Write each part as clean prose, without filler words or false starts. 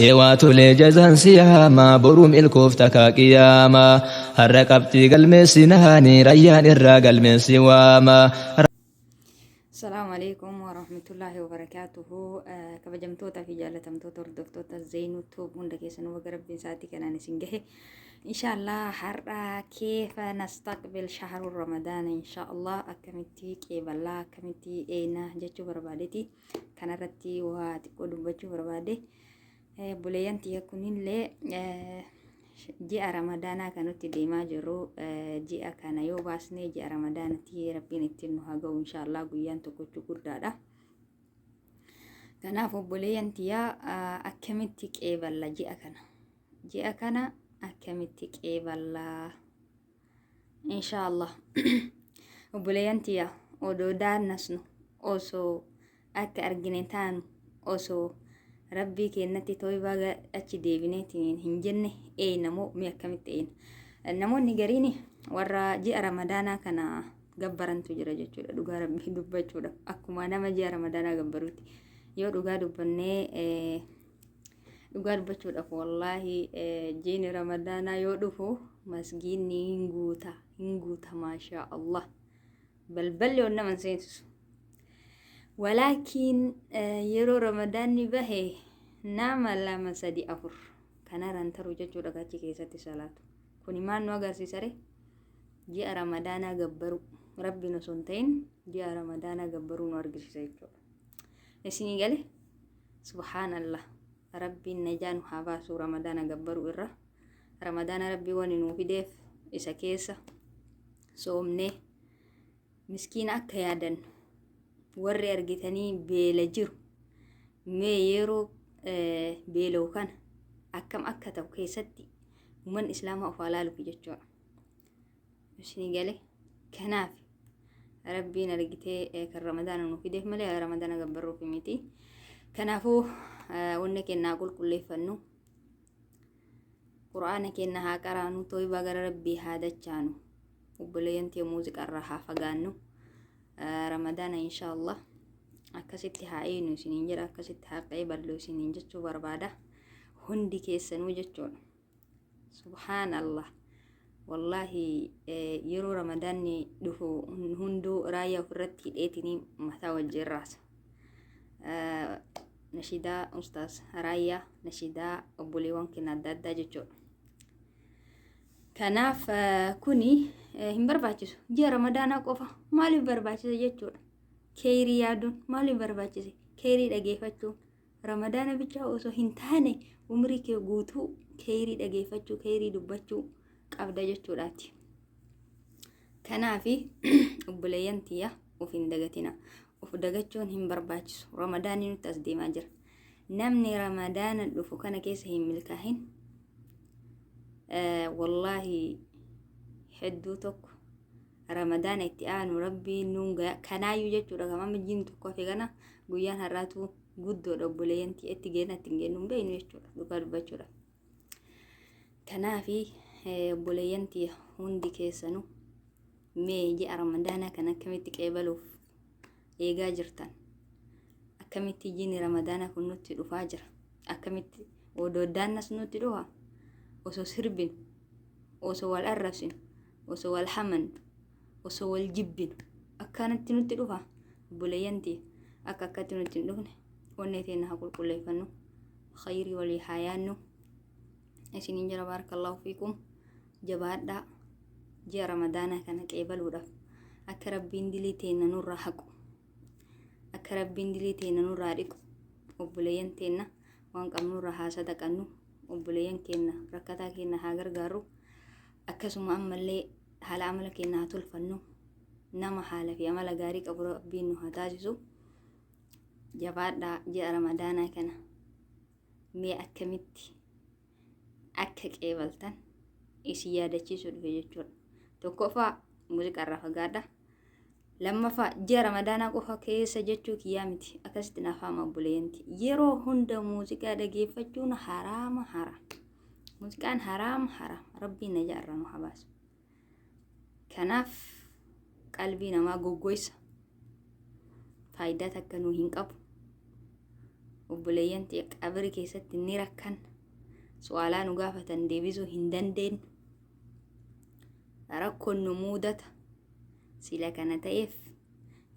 Eewaa tolee jazaan si yaama boruu milkoofta kaa qiyaama har'a qabxii galmeessinaani rayyaan irraa galmeen si waama. Asalaamu alaikum warahmatullaahi wabarakaatuhu. Kabajamtoota fi jaalatamtoota hordoftoota Zeenuu Tuub hunda keessanuu baga rabbiin sa'aatii kanaan isin gahe. Inshaallah har'a keefa nastaqbil shahru ramadaana inshaallah akkamitti qeeballaa akkamitti eeyna jechuu barbaadeti. Kanarratti waa xiqqoo dubbachuu barbaade. Obboleeyyan tiyya kunillee ji'a ramadaanaa kan nutti deemaa jirru ji'a kana yoo baasnee ji'a ramadaanatti rabbiin ittiin nu haa ga'u inshaallah guyyaan tokkochuu guddaadha. Kanaaf obboleeyyan tiyya akkamitti qeeballa ji'a kana? Ji'a kana akkamitti qeeballa? Inshaallah obboleeyyan tiyya odoo daannasnu osoo akka argine taanu osoo rabbii keennatti tooybaa achi deebineetiin hin jenne eeyna moo mee akkamitti eeyna? Namoonni gariin warra ji'a ramadaanaa kana gabbarantu jira jechuudha dhugaa rabbii dubbachuudha akkuma nama ji'a ramadaanaa gabbaruutti yoo dhugaa dubbannee dhugaa dubbachuudhaaf wallaahi jiini ramadaanaa yoo dhufu masgiinni hin guuta hin guuta maashaa Allah balballi ol nama hin seensisu. Walaakiin yeroo ramadaanni bahe nama lama sadi afur kanarraan taru jechuudha achi keessatti salaatu. Kuni maal nu agarsiisa ree? Ji'a ramadaanaa gabbaruu rabbiin osoo hin ta'in ji'a ramadaanaa gabbaruu nu argisiisa jechuudha. Isinii gale subhaanallah rabbiin najaa nu haa baasu ramadaana gabbaruu irra. Ramadaana rabbii wani nuu fideef isa keessa soomnee miskiina akka yaadannu warri argitanii beela jiru mee yeroo beela'u kana akkam akka ta'u keessatti uummanni islaamaa of haa laaluuf jechuudha. Isinii gale kanaaf rabbiin argitee kan ramadaana nu fideef malee ramadaana gabbarruuf miti. Kanaafuu wanni kennaa qulqulleeffannu qur'aana keenya haa qaraanu tooybaa gara rabbii haa dachaanu obboleeyyan tiyya muuziqaa irraa haa fagaannu ramadaana inshaallah akkasitti haa eeynu isiniin jedha akkasitti haa qeeballu isiniin jechuu barbaada hundi keessanuu jechuudha subhaan allah wallaahi yeroo ramadaanni dhufu hunduu raayyaa ofirratti hidheetinii mataa wajjin raasa nashidaa ustaaz raayyaa nashidaa obboleewwan keenya adda addaa jechuudha. Kanaaf kuni hin barbaachisu. Ji'a ramadaanaa qofa maaliif barbaachisa jechuudha. Keeyrii yaaduun maaliif barbaachise? Keeyrii dhageeffachuun ramadaana bichaa osoo hin taane umrii kee guutuu keeyrii dhageeffachuu keeyrii dubbachuu qabda jechuudhaati. Kanaafi obboleeyyan tiyya of hin dagatina. Of dagachuun hin barbaachisu. Ramadaanni nutti as deemaa jira. Namni ramadaana dhufu kana keessa hin milkaahin wallaahi hedduu tokko ramadaana itti aanu rabbiin nuun gaya kanaayyuu jechuudha kan amma jiin tokko hafe kana guyyaan har'aatu guddoodha obboleeyyan tiyya itti geenna itti hin geennu hin beeknu jechuudha dhugaa dubbachuudha. Kanaafi obboleeyyan tiyya hundi keessanuu mee ji'a ramadaanaa kan akkamitti qeebaluuf eegaa jirtan akkamitti jiini ramadaanaa kun nutti dhufaa jira akkamitti odoo daannas nutti dhufa osoo sirbinu osoo wal arrabsinu osoo wal hamannu osoo wal jibbinu akkanatti nutti dhufa obboleeyyan tiyya akka akkatti nutti hin dhufne onnee teenna haa qulqulleeffannu khayrii walii haa yaannu isiniin jira baarakallahu fiikum jabaadhaa ji'a ramadaanaa kana qeebaluudhaaf akka rabbiin dilii teenna nurraa haqu akka rabbiin dilii teenna nurraa dhiqu obboleeyyan teenna waan qabnurraa haa sadaqannu obboleeyyan keenna rakkataa keenna haa gargaarru akkasuma ammallee haala amala keenna haa tolfannu nama haala fi amala gaarii qabu rabbiin nu haa taasisu jabaadhaa ji'a ramadaanaa kana mee akkamitti akka qeebaltan isin yaadachiisuu dhufe jechuudha. Tokkoffaa muuziqaa irraa fagaadha. Lammaffaa ji'a ramadaanaa qofa keessa jechuu kiyyaa miti. Akkasitti naaf haama obboleeyyanti. Yeroo hunda muuziqaa dhageeffachuun haraama haraam. Muuziqaan haraama haraam. Rabbiin najaa irraa nu haa baasu. Kanaaf qalbii namaa goggoysa. Faayidaa takka nuu hin qabu. Obboleeyyan tiyya, qabri keessatti ni rakkanna. Su'aalaa nu gaafatan deebisuu hin dandeenyu. Rakkoon nu muudata. Sila kana ta'eef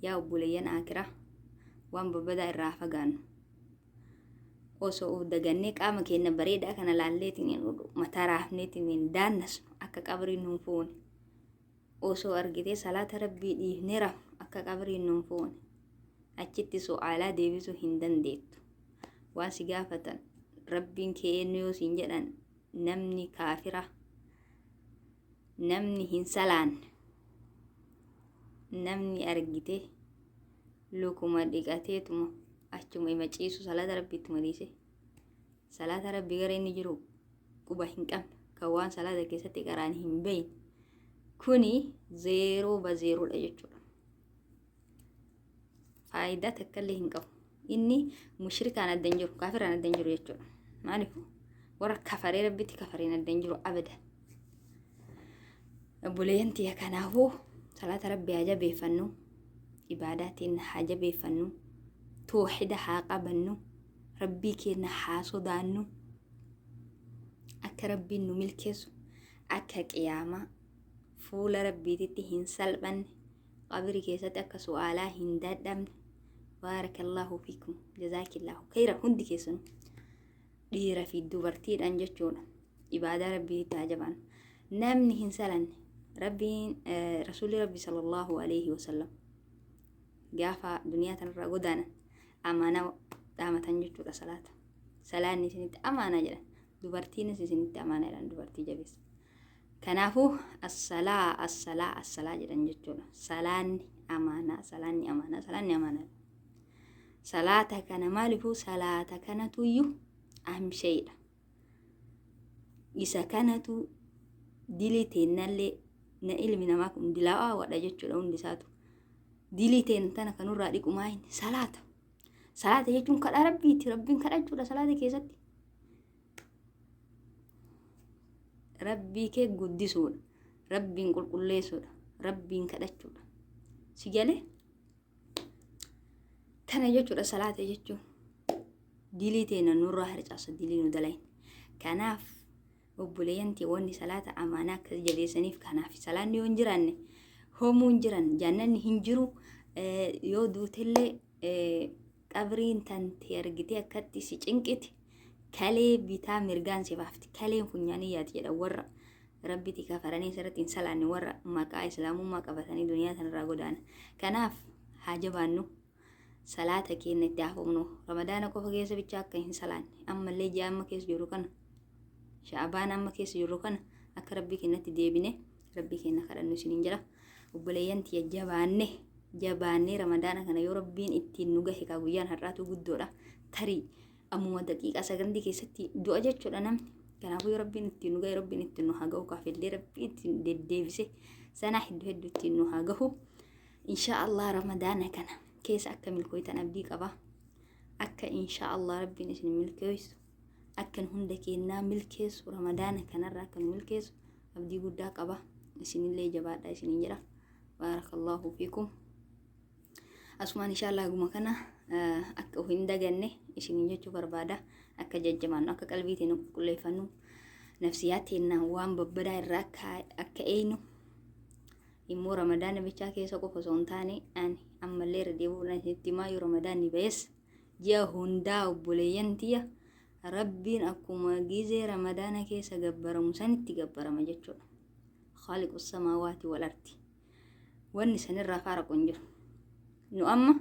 yaa obboleeyyan aakiraa, waan babbadaa irraa fagaannu. Osoo of dagannee qaama keenya bareedaa kana laalleetiin mataa raafneetiin daannasnu, akka qabriin nu fuune. Osoo argitee salaata Rabbii dhiifnee rafnu, akka qabriin nu fuune. Achitti su'aalaa deebisuu hin dandeettu. Waan si gaafatan, Rabbiin kee eenyu yoo siin jedhan, namni kaafira, namni hin salaanne, namni argite lukuma dhiqateetuma achuma ima ciisu, salaata Rabbiittuma dhiise, salaata Rabbii gara inni jiru quba hin qabne, kan waan salaata keessatti qaraan hin beeyne, kuni zeeroo ba zeeroodha jechuudha. Faayidaa takkallee hin qabu. Inni mushrikaan adda hin jiru, kaafiraan adda hin jiru jechuudha. Maaliif? Warra kafaree Rabbitti kafareen adda hin jiru abada. Obboleeyyan tiyya, kanaafuu salaata Rabbii haa jabeeffannu, ibaadaa teenya haa jabeeffannu, toohida haa qabannu, Rabbii keenya haa sodaannu, akka Rabbiin nu milkeessu, akka qiyaamaa fuula Rabbiititti hin salphanne, qabri keessatti akka su'aalaa hin dadhabne. Baarakallaahu fiikum, jazaakillaahu khayra hundi keessanuu, dhiira fi dubartiidhaan jechuudha. Ibaadaa Rabbiitti haa jabaannu. Namni hin salanne, Rabbiin, rasuulli Rabbi sallallahu alaihi wasallam gaafa duniyaa tanarraa godaanan amaanaa dhaamatan jechuudha. Salaata, salaanni isinitti amaanaa jedhan, dubartiinis isinitti amaanaa jedhan, dubartii jabeessa. Kanaafuu assalaa, assalaa, assalaa jedhan jechuudha. Salaanni amaanaa, salaanni amaanaa, salaanni amaanaa. Salaata kana maaliifuu, salaata kanatuyyuu amsheedha. Isa kanatu dilii teennallee na ilmi namaa kun dilaawaa wadha jechuudha hundi isaatu. Dilii teenna tana kanurraa dhiqumaa inni salaata. Salaata jechuun kadhaa Rabbiiti. Rabbiin kadhachuudha salaata keessatti. Rabbii kee guddisuudha. Rabbiin qulqulleessuudha. Rabbiin kadhachuudha. Si galee? Kana jechuudha salaata jechuun. Dilii teena nurraa harcaasa, dilii nu dalayin. Kanaaf obboleeyyan tee, wanni salaata amaanaa akkas jabeessaniif kanaaf. Salaanni yoo hin jiraanne homuu hin jiran, jannanni hin jiru. Yoo duutellee qabriin tante argitee akkatti si cinqiti, kalee bitaa mirgaan si baafti, kaleen funyaanii yaati jedha warra Rabbiti kafaranii sirriitti hin salaanne, warra maqaa Islaamummaa qabatanii duniyaa tanarraa godaana. Kanaaf haa jabaannu, salaata keenya itti haa fufnu. Ramadaana qofa keessa bichaa akka hin salaanne, ammallee ji'a amma keessa jirru kana, Sha'abaan amma keessa jirru kana, akka Rabbii keenyatti deebine Rabbii keenya kadhannu isiniin jira. Obboleeyyan tiyya, jabaanne jabaannee Ramadaana kana yoo Rabbiin ittiin nu gahe, kaa guyyaan har'aatu guddoodha. Tarii ammuma daqiiqaa sagandii keessatti du'a jechuudha namni. Kanaafuu yoo Rabbiin ittiin nu gahe, Rabbiin ittiin nu haa gahu, kaafillee Rabbiin ittiin deddeebise sanaa hedduu hedduu ittiin nu haa gahu. Insha Allah Ramadaana kana keessa akka milkooytan abdii qaba. Akka insha Allah Rabbiin isin milkeessu, akka hunda keenyaa milkeessu, Ramadaana kanarra akka nu milkeessu abdii guddaa qaba. Isinillee jabaadha isiniin jedha. Baarakallahu fiikum. Asumaan insha Allah guma kana akka of hin daganne isiniin jechuu barbaada. Akka jajjabaannu, akka qalbii teenya qulqulleeffannu, nafsiyaa teenya waan babbadaa irraa akka eeynu immoo Ramadaana bichaa keessa qofa osoo hin taane, ani ammallee irra deebi'uudhaan isinitti himaa, yoo Ramadaanni ba'es ji'a hundaa, obboleeyyan tiyya, Rabbiin akkuma gizee Ramadaana keessa gabbaramu sanitti gabbarama jechuudha. Khaaliqu samaawaati wal ardi. Wanni sanirraa faaraqu hin jiru. Nu amma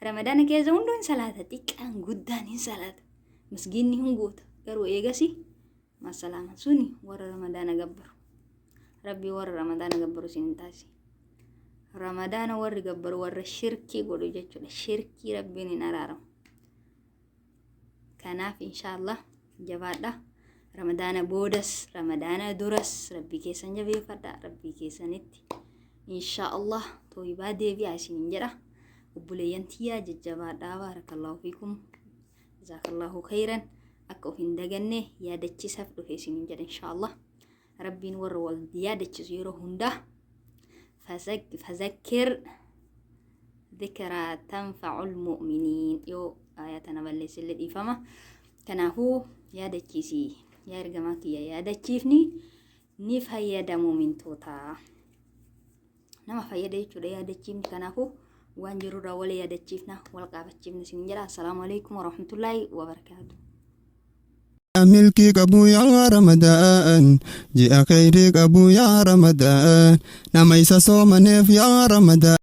Ramadaana keessa hunduu hin salaata. Xiqqaan guddaan hin salaata. Masgiinni hin guuta. Garuu eegasi masalaama suni warra Ramadaana gabbaru. Rabbii warra Ramadaana gabbaru isin hin taasise. Ramadaana warri gabbaru warra shirkii godhu jechuudha. Shirkii Rabbiin hin araaramu. Kanaaf inshaallah jabaadha. Ramadaana boodas Ramadaana duras Rabbii keessan jabeeffadha. Rabbii keessanitti inshaallah tooyibaa deebi'aa isiniin jedha. Obboleeyyan tiyyaa, jajjabaadha. Baarakallahu fiikum. Jazaakallahu khayran. Akka of hin daganne yaadachiisaaf dhufe isiniin jedha inshaallah. Rabbiin warra wal yaadachiisu yeroo hundaa, fazakkir. Dhikraa tanfa'ul mu'miniin. Yoo aayaa tana balleessellee dhiifama. Kanaafuu yaadachiisi yaa ergamaa kiyya, yaadachiifni ni fayyada mu'mintootaa. Nama fayyada jechuudha yaadachiifni. Kanaafuu waan jirurraa wal yaadachiifna, wal qaabachiifna isin jedha. Assalaamu alaikum warahmatullaahi wabarakaatu. Milkii qabu yaa Ramadaan, ji'a kheyrii qabu yaa Ramadaan, nama isa soomaneef yaa Ramadaan.